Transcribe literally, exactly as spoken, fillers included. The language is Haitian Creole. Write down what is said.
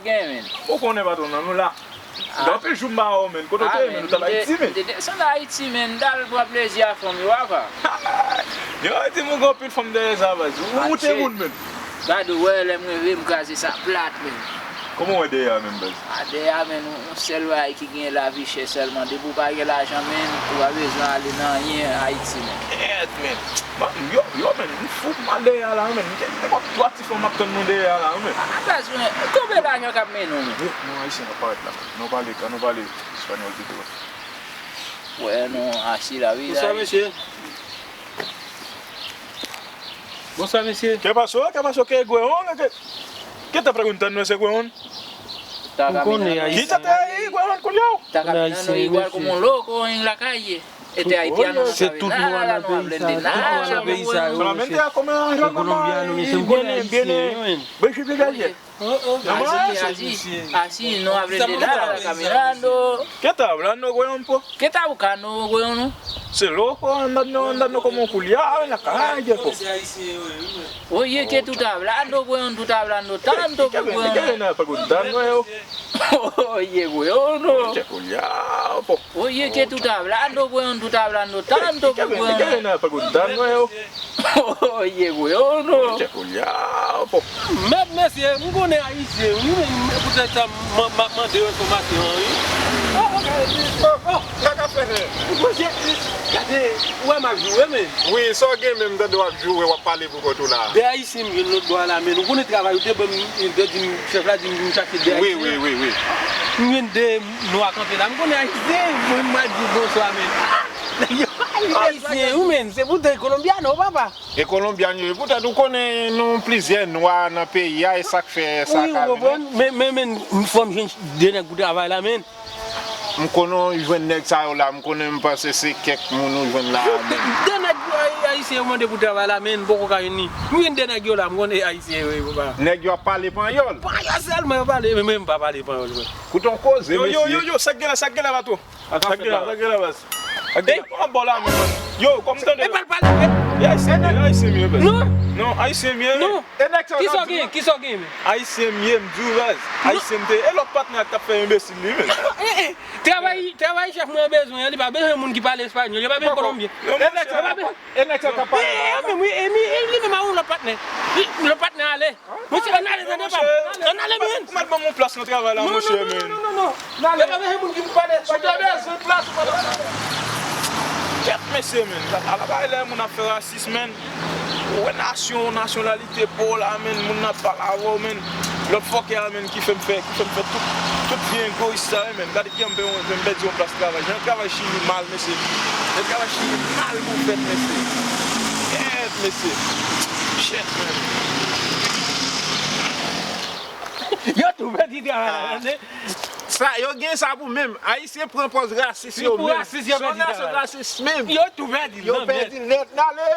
Gen, men. Ou konnen patwon nan, nou la. Gen anpil jou m pa wè w, men. Kote w te ye, men? Ou t al Ayiti, men. M te desann Ayiti, men. M t al pran plezi a fanm yo, apa. Yo di m ou gen anpil fanm dèyè sa, baz. Ou, ou te moun, men. Gade, w wè, lè m reve, m kraze sa plat, men. Kòman w wè dèyè a, men, baz? A, dèyè a, men, yon, yon sèl bagay ki gen lavi chè sèlman. Depi w pa gen lajan, men, ou pa bezwen ale nan anyen Ayiti, men. Kèt, men. Yo, yo, men, m fou pou m al dèyè a la, men. M gen nenpòt twa ti fanm ap tann mwen dèyè a la, men. A, baz, men, konbyen lajan k ap mennen w, men? Yo, non, Ayisyen, nou parèt la, men. Nou pale, ka nou pale espanyòl pito. Wè, non, asi la, wi. Bonswa, mesye. Bonswa, mesye. Kè paso, kè paso, kè gwe, on, kè, kè ta preguntan, no sé, weón. Ou konnen Ayisyen. Ki ta te yi, weón, kounye a? Ou konnen Ayisyen, mesye. Se tout nwa nan peyi sa, tout nwa nan peyi sa yo, mesye. Se kolonbyan nou, mesye, ou konnen Ayisyen yo, men. Así, así, así no hablen de nada, caminando. ¿Qué está hablando, weón, po? ¿Qué está buscando, weón? Se loco andando, andando como un culiao en la calle, po. Oye, ¿qué tú estás hablando, weón? Tú estás hablando tanto, weón. ¿Qué viene preguntando, yo? Oye, weón, no. Che culiao, po. Oye, ¿qué tú estás hablando, weón? Tú estás hablando tanto, weón. ¿Qué viene preguntando, yo? Oye, weón, no. Che culiao, po. Mèt mesye, m konnen Ayisyen, wi, men poutèt sa, m, m ap mande yo enfòmasyon an, wi. Oh, oh, gade, oh, oh, sa k ap fèt, men? Monchè, gade, ou wè m ap joure, men. Wi, sa w gen menm, tande w ap joure, w ap pale pou kont ou la. De Ayisyen m jwenn lòt bò a la, men. Ou konnen travay, ou te ban m, ou te di m, chèf la di m pou m chache de Ayisyen. Wi, wi, wi, wi. M jwenn de nwa kanpe la. M konnen Ayisyen, mwen, m al di bonswa, men. Ayisyen, wi, men. Se pou de Kolonbyan, non, papa. E Kolonbyan yo ye. Poutèt ou konnen nou plizyè nwa nan peyi a, e sa k fè sa ka vini. Wi, ou konprann? Men, men, men, fò m jwenn de nèg pou travay la, men. M konnen w jwenn nèg sa yo la, m konnen, m panse se kèk moun ou jwenn la a, men. De nèg Ay-, Ayisyen yo mande pou travay la, men, m poko ka jwenn li. M jwenn de nèg yo la, m konnen Ayisyen yo ye, papa. Nèg yo ap pale panyòl? Panyòl sèlman yo pale, men, men m pa pale panyòl, men. Koute yon koze, mesye. Yo, yo, yo, yo, sa k gen la, sa k gen la, patwon? Sa k gen la, sa k gen la, baz? Sa k gen la. Pran bò la, men. Yo, kòm tande. E pa l pale. E Ayisyen m ye, Ayisyen m ye, baz. Non. Non, Ayisyen m ye. Non. Kisa w gen? Kisa w gen, men? Ayisyen m ye, m di w, baz. Ayisyen m te ye. E lòt patnè a k t ap fè enbesil li, men. Travay, travay chèf mwen bezwen an, li pa bezwen moun ki pale espanyòl, li pa bezwen kolonbyen. Yo, monchè. E nèg sa k ap pale la. E, e, men, wi, e, mi, e, li menm a yon lòt patnè. Li, lòt patnè ale. Monchè, ann ale, tande pa m. Ann ale, men. Ou mèt ban m yon plas nan travay la, monchè, men. Non, non, non, non, non, non. Ann ale. Yo pa bezwen moun ki pale espanyòl. Si w te bezwen plas, ou pa t ap pale. Kèt, mesye, men. Ala bagay lè moun ap fè rasis, men. Ou wè nasyon, nasyonalite pa w la, men. Moun nan ap pale avè w, men. Lòt fòkè a, men, ki fè m fè, ki fè m fè tout, tout vye egoyis sa yo, men. Gade kijan m pèdi yon plas travay. Jan travay chini mal, mesye. Jan travay chini mal pou fèt, mesye. Kèt, mesye. Shit, men. Yo tou pèdi travay la, tande. Sa, yo gen sa pou menm. Ayisyen pran pòz rasis yo menm. Se yon nasyon rasis menm. Yo tou pèdi. Yo pèdi nèt, n ale.